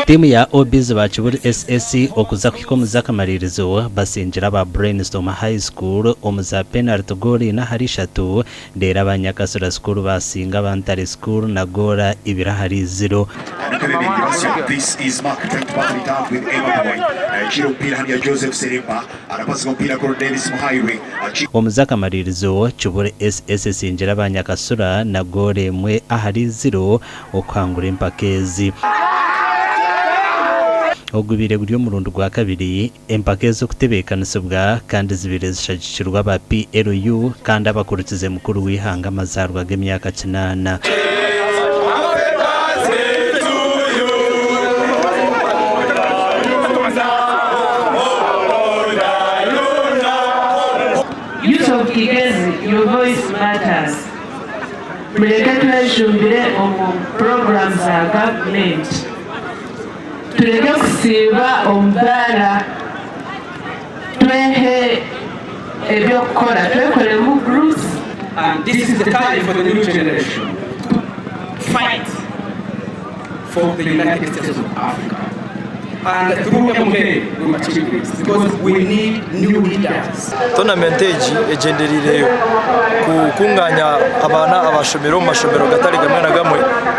Tiimu ya OBs ba Kibuli SS okuza kuhika omu z'akamaririzo basingire aba Brainstorm High School omu za penariti goolo ina ahari ishatu reero aba Nyakasura School basinga aba Ntare School na goolo ibiri ahari ziro. Omu z'akamaririzo, Kibuli SS esingire aba Nyakasura na goolo emwe ahari ziro okuhangura empaka ezi. Ogubaire guri omurundi gwa kabiri empaka ezi okutebeekanisibwa kandi zibaire zishagikirwe aba PLU kandi abakurikize mukuru w'eihanga amazaarwa g'emyaka kinaana. Youth of Kigezi, your voice matters. Mureke twejumbire omu puroguraamu za gavumenti. Tureke kusiiba omu baara, twehe eby'okukora, twekoremu groups. And this is the time for the new generation to fight for the United States of Africa. And through MK we achieve this because we need new leaders. Toonamenti egi egyendereire kukunganya abaana abashomire omu mashomero gatari gamwe na gamwe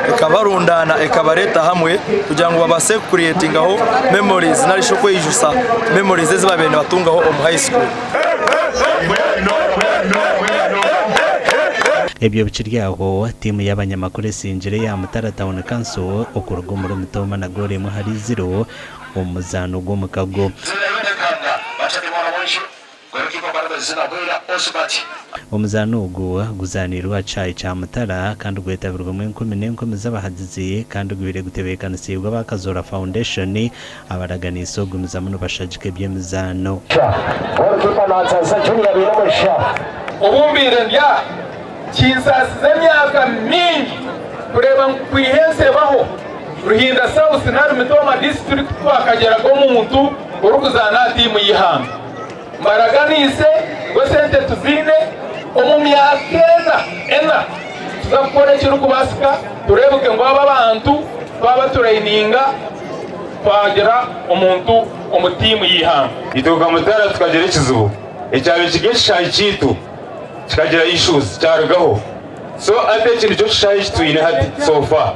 ekabarundaana ekabareeta hamwe kugira ngu babaase kukureetingaho memories nari shi okweijusa memories ezi baabaire nibatungaho omu high school. Ebyo bikiri aho, tiimu y'abanyamakuru esingire eya Mutara Town Council okuruga omuri Mitooma na goolo emwe ahari ziro omu muzaano gw'omukago. Omuzaano ogu guzaaniirwe aha kishaayi kya Mutara kandi gwetabirwemu enkumi n'enkumi z'abahagizi kandi gubaire gutebeekanisiibwe aba Kazoora Foundation abaraganiise okugumizamu nibashagika eby'emizaano. Obu mbaire ndi aha, kinsaasize emyaka mingi kureeba ngu kwiha ensi ebaho, Ruhinda South nari Mitooma disiturikiti twakagyeraga omuntu orikuzaana aha tiimu y'eihanga. Mbaraganiise ngu esente tuziine, omu myaka ena ena nituza kukora ekirikubaasika tureebeke ngu aba abantu twabatureyininga twagira omuntu omu tiimu y'eihanga. Itwe nka Mutara tukagira ekizibu ekyabaire kiri ekishaayi kyaitu kikagira issues kyarugaho so hati eki nikyo kishaayi eki twine hati so far.